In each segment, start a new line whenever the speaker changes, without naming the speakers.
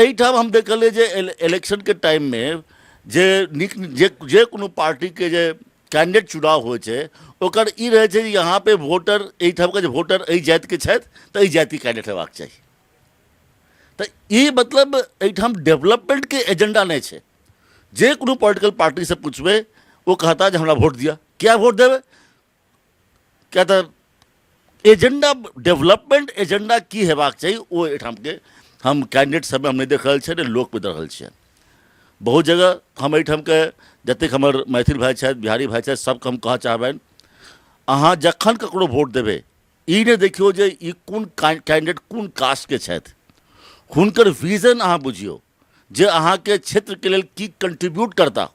एहिठाम हम देखलियै जे इलेक्शनके टाइममे जे नीक जे जे कोनो पार्टीके जे कैंडिडेट चुनाव होइ छै, ओकर ई रहै छै जे यहाँ पे वोटर, एहिठामके जे वोटर एहि जातिके छथि तऽ एहि जातिके कैंडिडेट हेबाक चाही। तऽ ई मतलब एहिठाम डेवलपमेंटके एजेंडा नहि छै। जे कोनो पॉलिटिकल पार्टीसँ पुछबै, ओ कहता जे हमरा वोट दिअ। किया वोट देबै? किया तऽ एजेंडा, डेवलपमेंट एजेंडा की हेबाक चाही, ओ एहिठामके हम कैंडिडेट सबमे हम नहि देख रहल छियै, नहि लोकमे देख रहल छियै। बहुत जगह हम एहिठामके जतेक हमर मैथिल भाइ छथि, बिहारी भाइ छथि, सबके हम कहऽ चाहबनि, अहाँ जखन ककरो वोट देबै, ई नहि देखियौ जे ई कोन कैंडिडेट कोन कास्टके छथि। हुनकर विजन अहाँ बुझियौ जे अहाँके क्षेत्रके लेल की कंट्रीब्यूट करता।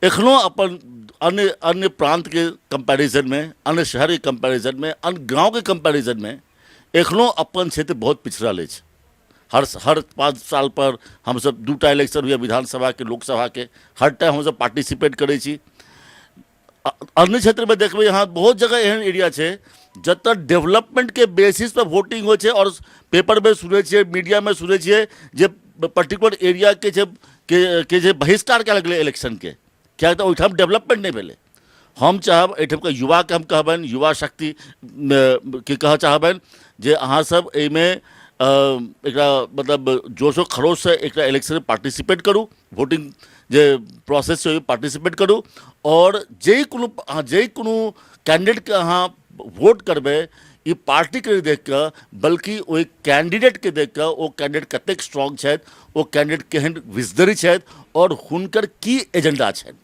एखनो अपन अन्य अन्य प्रान्तके कंपैरिजनमे, अन्य शहरके कंपैरिजनमे, अन्य गाँवके कंपैरिजनमे एखनो अपन क्षेत्र बहुत पिछड़ल अछि। हर हर 5 साल पर हमसब 2टा इलेक्शन होइए, विधानसभाके, लोकसभाके, हर टाइम हमसब पार्टिसिपेट करै छी। अन्य क्षेत्रमे देखबै अहाँ, बहुत जगह एहन एरिया छै जतऽ डेवलपमेंटके बेसिस पर वोटिंग होइ छै, आओर पेपरमे सुनै छियै, मीडियामे सुनै छियै जे पर्टिकुलर एरियाके जे के जे बहिष्कार कयल गेलै इलेक्शनके, किएक तऽ ओहिठाम डेवलपमेंट नहि भेलै। हम चाहब एहिठामके युवाके, हम कहबनि, युवा शक्ति के कहऽ चाहबनि जे अहाँसब एहिमे एकरा मतलब जोशो खरोशसँ एकरा इलेक्शनमे पार्टिसिपेट करू, वोटिंग जे प्रोसेस छै ओहिमे पार्टिसिपेट करू, आओर जे कोनो अहाँ जे कोनो कैंडिडेटके अहाँ वोट करबै, ई पार्टीके नहि देखि कऽ, बल्कि ओहि कैंडिडेटके देखि कऽ, ओ कैंडिडेट कतेक स्ट्रॉन्ग छथि, ओ कैंडिडेट केहन विजनरी छथि आओर हुनकर की एजेंडा छनि।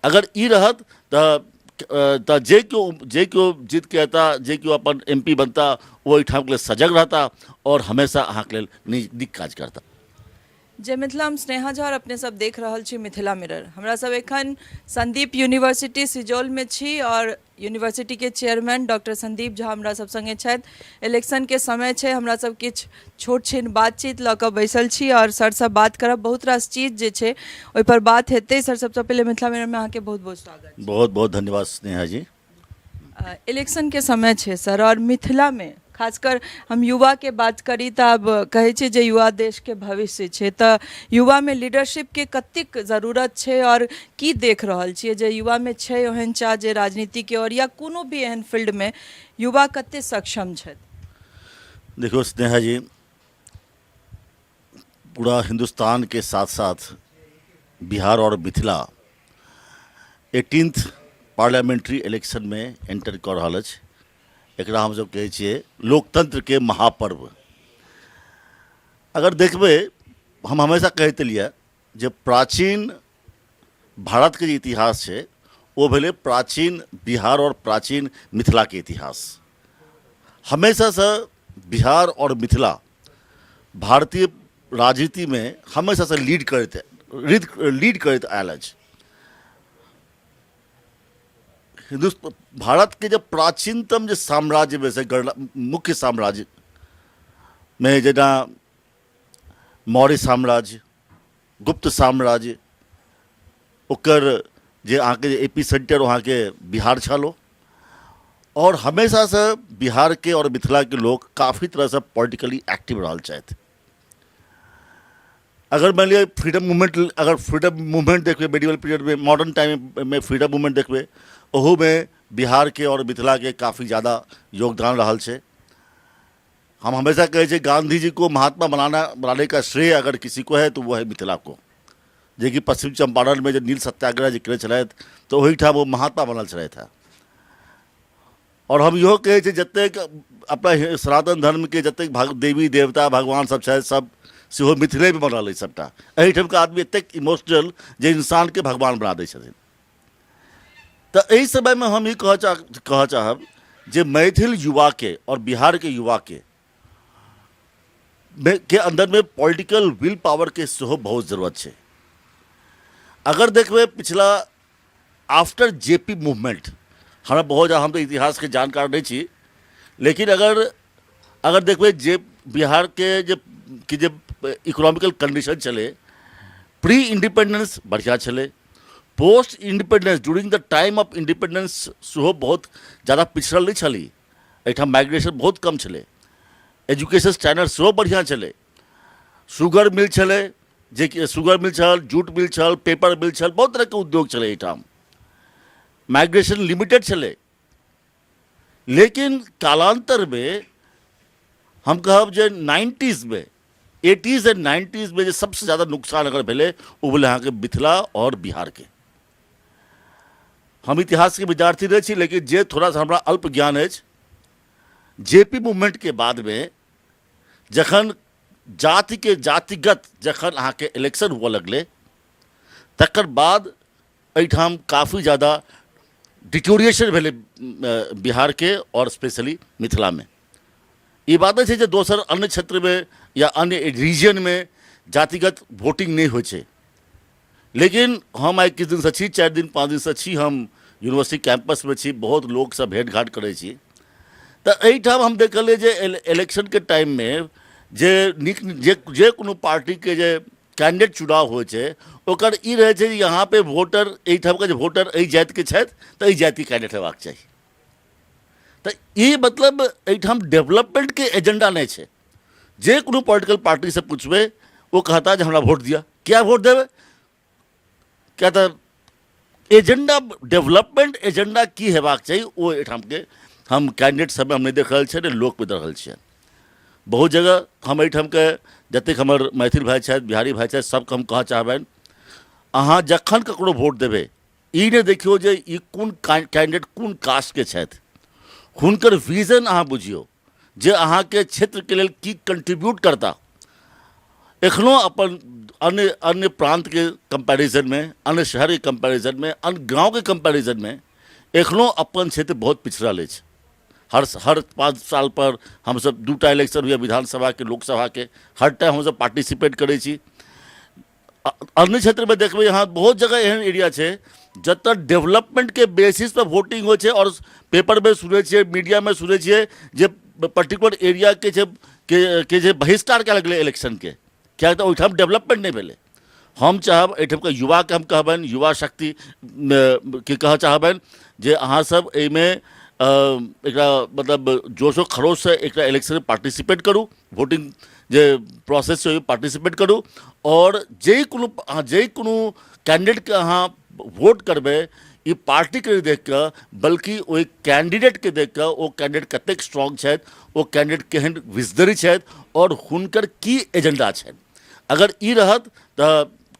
अगर ई रहत तऽ जे केओ जीतके एता, जे केओ अपन एम पी बनता, ओ एहिठामके लेल सजग रहता आओर हमेशा अहाँके लेल नीक नीक काज करता।
जय मिथिला, हम स्नेहा झा और अपने सब देख रहल छी मिथिला मिरर। हमरा सब एखन संदीप यूनिवर्सिटी सिजौलमे छी और यूनिवर्सिटी के चेयरमैन डॉक्टर संदीप झा हमरा सब संगे छथि। इलेक्शन के समय छै, हमरा सब किछु छोट छिन बातचीत लऽ कऽ बैसल छी और सर से बात करब, बहुत रास चीज जे छै ओहि पर बात हेतै। सर, सबसँ पहिले मिथिला मिररमे अहाँके बहुत बहुत स्वागत।
बहुत बहुत धन्यवाद स्नेहा जी।
इलेक्शन के समय छै सर, और मिथिला में खासकर हम युवा के बात करी तऽ आब कहै छै जे युवा देश के भविष्य छै, तऽ युवा में लीडरशिप के कतेक जरूरत छै और की देख रहल छियै जे युवा में छै ओहन चाह जे राजनीति के और या कोनो भी एहन फील्ड में युवा कते सक्षम छथि?
देखियौ स्नेहा जी, पूरा हिंदुस्तान के साथ साथ बिहार और मिथिला 18th parliamentary इलेक्शनमे एंटर कऽ रहल अछि। एकरा हमसभ कहै छियै लोकतंत्रके महापर्व। अगर देखबै, हम हमेशा कहैत एलियै जे प्राचीन भारतके जे इतिहास छै ओ भेलै प्राचीन बिहार आओर प्राचीन मिथिलाके इतिहास। हमेशासँ बिहार आओर मिथिला भारतीय राजनीतिमे हमेशासँ लीड करैत आयल अछि। भारतके जे प्राचीनतम जे साम्राज्यमे से मुख्य साम्राज्यमे जेना मौर्य साम्राज्य, गुप्त साम्राज्य, ओकर जे अहाँके जे एपी सेंटर अहाँके बिहार छल ओ, आओर हमेशासँ बिहारके आओर मिथिलाके लोक काफी तरहसँ पॉलिटिकली एक्टिव रहल छथि। अगर मानि लिअ फ्रीडम मूवमेंट, अगर फ्रीडम मूवमेंट देखबै मेडिवल पीरियडमे, मॉडर्न टाइममे फ्रीडम मूवमेंट देखबै, ओहूमे बिहारके आओर मिथिलाके काफी ज्यादा योगदान रहल छै। हम हमेशा कहै छियै, गांधी जी को महात्मा बनाने का श्रेय अगर किसी को है तो वो है मिथिला को, जेकि पश्चिम चंपारणमे जे नील सत्याग्रह जे केने छलथि तऽ ओहिठाम ओ महात्मा बनल छलथि हेँ। आओर हम इहो कहै छी, जतेक अपना सनातन धर्मके जतेक देवी देवता भगवान सब छथि, सब सेहो मिथिलेमे बनल अछि सबटा। एहिठामके आदमी एतेक इमोशनल जे इंसानके भगवान बना दै छथिन। तऽ एहि समयमे हम ई कहऽ चाहब जे मैथिल युवाके आओर बिहारके युवाके के अन्दरमे पॉलिटिकल will पावरके सेहो बहुत जरूरत छै। अगर देखबै पिछला आफ्टर जे पी मूवमेंट, हमरा बहुत ज्यादा, हम तऽ इतिहासके जानकार नहि छी, लेकिन अगर अगर देखबै जे बिहारके जे कि जे इकोनॉमिकल कंडीशन छलै, प्री इंडिपेंडेंस बढ़िआँ छलै, post independence, during the time of independence सेहो बहुत ज्यादा पिछड़ल नहि छलै। एहिठाम माइग्रेशन बहुत कम छलै, एजुकेशन स्टैंडर्ड सेहो बढ़िआँ छलै। शुगर मिल छलै, जेकि शुगर मिल छल, जूट मिल छल, पेपर मिल छल, बहुत तरहके उद्योग छलै एहिठाम। माइग्रेशन लिमिटेड छलै। लेकिन कालान्तरमे हम कहब जे नाइन्टीजमे, एटीज एंड नाइन्टीजमे जे सबसँ ज्यादा नुकसान अगर भेलै ओ भेलै अहाँके मिथिला आओर बिहारके। हम इतिहासके विद्यार्थी नहि छी, लेकिन जे थोड़ा सा हमरा अल्प ज्ञान अछि, जे पी मूवमेंटके बादमे जखन जातिके जातिगत जखन अहाँके इलेक्शन हुअ लगलै, तकर बाद एहिठाम काफी ज्यादा डिटोरिएशन भेलै बिहारके आओर स्पेशली मिथिलामे। ई बात नहि छै जे दोसर अन्य क्षेत्रमे या अन्य रीजनमे जातिगत वोटिंग नहि होइ छै, लेकिन हम आइ किछु दिनसँ छी, 4 दिन 5 दिनसँ छी, हम यूनिवर्सिटी कैंपसमे छी, बहुत लोकसँ भेँट घाँट करै छी, तऽ एहिठाम हम देखलियै जे इलेक्शनके टाइममे जे नीक जे कोनो पार्टीके जे कैंडिडेट चुनाव होइ छै, ओकर ई रहै छै जे यहाँ पे वोटर, एहिठामके जे वोटर एहि जातिके छथि तऽ एहि जातिके कैंडिडेट हेबाक चाही। तऽ ई मतलब एहिठाम डेवलपमेंटके एजेंडा नहि छै। जे कोनो पॉलिटिकल पार्टीसँ पुछबै ओ कहता जे हमरा वोट दिअ। किया वोट देबै? किया तऽ एजेंडा, डेवलपमेंट एजेंडा की हेबाक चाही ओ एहिठामके हम कैंडिडेट सबमे हम नहि देख रहल छियै, नहि लोकमे देख रहल छियै। बहुत जगह हम एहिठामके जतेक हमर मैथिल भाइ छथि, बिहारी भाइ छथि, सबके हम कहऽ चाहबनि, अहाँ जखन ककरो वोट देबै ई नहि देखियौ जे ई कोन कैंडिडेट कोन कास्टके छथि, हुनकर विजन अहाँ बुझियौ जे अहाँके क्षेत्रके लेल की कंट्रीब्यूट करता। एखनो अपन अन्य अन्य प्रान्तके कम्पैरिजनमे, अन्य शहरके कम्पैरिजनमे, अन्य गाँवके कम्पैरिजनमे एखनो अपन क्षेत्र बहुत पिछड़ल अछि। हर हर 5 साल पर हमसब 2टा इलेक्शन होइए, विधानसभाके, लोकसभाके, हर टाइम हमसब पार्टिसिपेट करै छी। अन्य क्षेत्रमे देखबै अहाँ बहुत जगह एहन एरिया छै जतऽ डेवलपमेंटके बेसिस पर वोटिंग होइ छै, आओर पेपरमे सुनै छियै, मीडियामे सुनै छियै जे पर्टिकुलर एरियाके छै के जे बहिष्कार कयल गेलै इलेक्शनके, किएक तऽ ओहिठाम डेवलपमेंट नहि भेलै। हम चाहब एहिठामके युवाके हम कहबनि, युवा शक्ति के कहऽ चाहबनि जे अहाँसब एहिमे एकरा मतलब जोशो खरोशसँ एकरा इलेक्शनमे पार्टिसिपेट करू, वोटिंग जे प्रोसेस छै ओहिमे पार्टिसिपेट करू, आओर जे कोनो अहाँ जे कोनो कैंडिडेटके अहाँ वोट करबै ई पार्टीके नहि देखि कऽ बल्कि ओहि कैंडिडेटके देखि कऽ, ओ कैंडिडेट कतेक स्ट्रॉन्ग छथि, ओ कैंडिडेट केहन विजनरी छथि आओर हुनकर की एजेंडा छनि। अगर ई रहत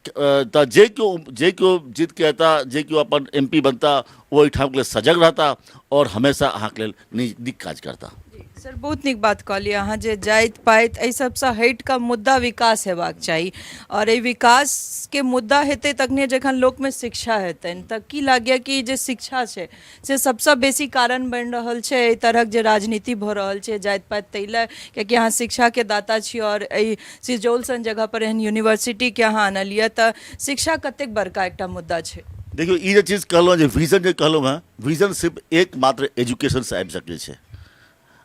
तऽ जे केओ जीतके एता, जे केओ अपन एम पी बनता, ओ एहिठामके लेल सजग रहता आओर हमेशा अहाँके लेल नीक काज करता।
सर, बहुत नीक बात कहलियै अहाँ जे जाति पाति एहि सबसँ हटि कऽ मुद्दा विकास हेबाक चाही, आओर एहि विकासके मुद्दा हेतै तखने जखन लोकमे शिक्षा हेतनि। तऽ की लागैए कि जे शिक्षा छै से सबसँ बेसी कारण बनि रहल छै एहि तरहक जे राजनीति भऽ रहल छै जाति पाति ताहि लए? कियाकि अहाँ शिक्षाके दाता छी आओर एहि सिजौल सन जगहपर एहन यूनिवर्सिटीके अहाँ आनलियै, तऽ शिक्षा कतेक बड़का एकटा मुद्दा छै?
देखियौ, ई जे चीज कहलहुँ जे विजन जे कहलहुँ हेँ, विजन सिर्फ एकमात्र एजुकेशनसँ आबि सकै छै।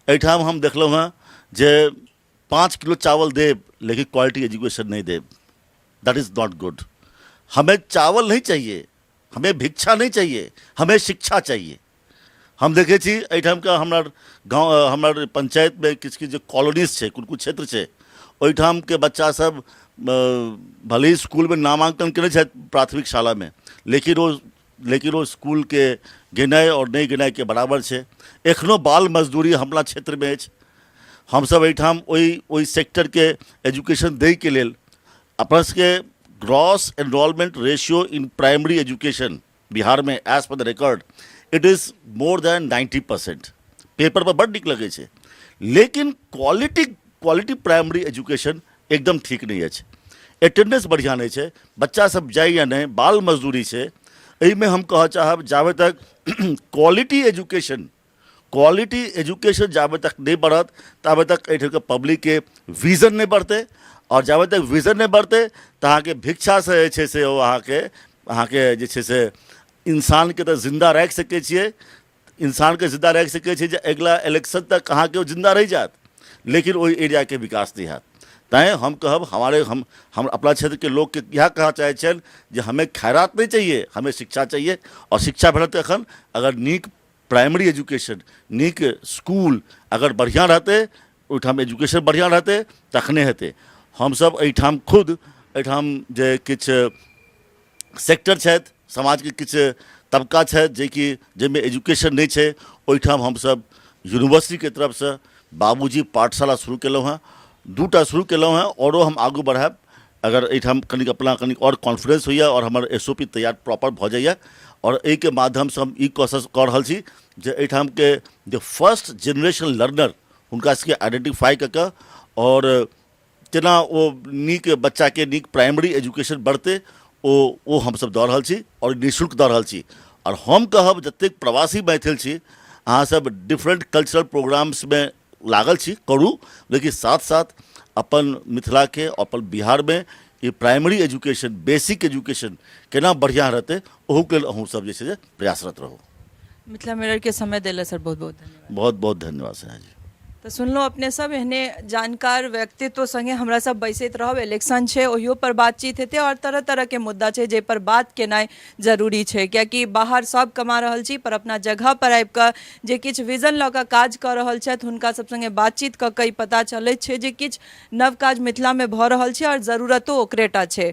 एहिठाम हम देखलहुँ हेँ जे 5 किलो चावल देब लेकिन क्वालिटी एजुकेशन नहीं देब, that is not good. हमें चावल नहीं चाहिए, हमें भिक्षा नहीं चाहिए, हमें शिक्षा चाहिए। हम देखै छी एहिठामके हमर गाँव, हमर पंचायतमे किछु किछु जे कॉलोनीज छै, कोन कोन क्षेत्र छै, ओहिठामके बच्चा सब भले ही स्कूलमे नामाङ्कन केने छथि प्राथमिक शालामे, लेकिन ओ स्कूलके गेनाइ आओर नहि गेनाइके बराबर छै। एखनो बाल मजदूरी हमरा क्षेत्रमे अछि। हमसब एहिठाम ओहि सेक्टरके एजुकेशन दैके लेल अपना सबके gross enrolment ratio in primary education बिहारमे as per the record it is more than 90%। Paper पर बड्ड नीक लगै छै, लेकिन क्वालिटी क्वालिटी प्राइमरी एजुकेशन एकदम ठीक नहि अछि। अटेंडेंस बढ़िआँ नहि छै, बच्चा सब जाइए नहि, बाल मजदूरी छै। एहिमे हम कहऽ चाहब, जाबे तक क्वालिटी एजुकेशन जाबे तक नहि बढ़त ताबे तक एहिठामके पब्लिकके विजन नहि बढ़तै, आओर जाबे तक विजन नहि बढ़तै तऽ अहाँके भिक्षासँ जे छै से ओ अहाँके अहाँके जे छै से इंसानके तऽ जिन्दा राखि सकै छियै, इंसानके जिन्दा राखि सकै छियै जे अगिला इलेक्शन तक अहाँके ओ जिन्दा रहि जायत, लेकिन ओहि एरियाके विकास नहि हैत। तैँ हम कहब हमारे हम अपना क्षेत्रके लोकके इएह कहऽ चाहै छियनि जे हमें खैरात नहीं चाहिए, हमें शिक्षा चाहिए। आओर शिक्षा भेटत एखन अगर नीक प्राइमरी एजुकेशन, नीक स्कूल अगर बढ़िआँ रहतै, ओहिठाम एजुकेशन बढ़िआँ रहतै तखने हेतै। हमसभ एहिठाम खुद एहिठाम जे किछु सेक्टर छथि, समाजके किछु तबका छथि जेकि जाहिमे एजुकेशन नहि छै, ओहिठाम हमसभ यूनिवर्सिटीके तरफसँ बाबूजी पाठशाला शुरू केलहुँ हेँ। 2टा शुरू केलहुँ हेँ, आओरो हम आगू बढ़ायब अगर एहिठाम कनिक अपना कनिक आओर कॉन्फिडेंस होइए आओर हमर एस ओ पी तैयार प्रॉपर भऽ जाइए। आओर एहिके माध्यमसँ हम ई कोशिश कऽ रहल छी जे एहिठामके जे फर्स्ट जेनरेशन लर्नर हुनका सबके आइडेंटिफाई कऽ कऽ आओर केना ओ नीक बच्चाके नीक प्राइमरी एजुकेशन बढ़तै ओ हमसब दऽ रहल छी आओर निःशुल्क दऽ रहल छी। आओर हम कहब जतेक प्रवासी मैथिल छी अहाँसब डिफरेंट कल्चरल प्रोग्राम्समे लागल छी करू, लेकिन साथ साथ अपन मिथिलाके अपन बिहारमे ई प्राइमरी एजुकेशन बेसिक एजुकेशन केना बढ़िआँ रहतै ओहूके लेल अहूँ सब जे छै से प्रयासरत रहू।
मिथिला मिरर के समय देला सर बहुत बहुत धन्यवाद।
बहुत बहुत धन्यवाद स्नेहा जी।
तऽ सुनलहुँ अपने सब एहने जानकार व्यक्तित्व संगे हमरा सब बैसैत रहब। इलेक्शन छै ओहियो पर बातचीत हेतै आओर तरह तरह के मुद्दा छै जाहि पर बात केनाइ जरूरी छै, कियाकि बाहर सब कमा रहल छी पर अपना जगह पर आबि कऽ जे किछु विजन लऽ कऽ काज कऽ रहल छथि हुनका सब संगे बातचीत कऽ कऽ ई पता चलैत छै जे किछु नव काज मिथिलामे भऽ रहल छै आओर जरूरतो ओकरेटा छै।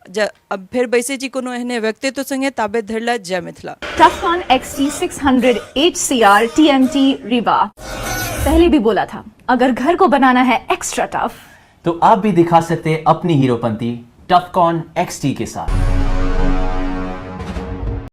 अब फेर बैसै छी कोनो एहने व्यक्तित्व संगे, ताबे धरि लए जय Mithila.
Tufcon XT600 HCR TMT Rewa। पहले भी बोला था, अगर घर को बनाना है एक्स्ट्रा टफ
तो आप भी दिखा सकते हैं अपनी हीरोपंती टफकॉन XT के साथ।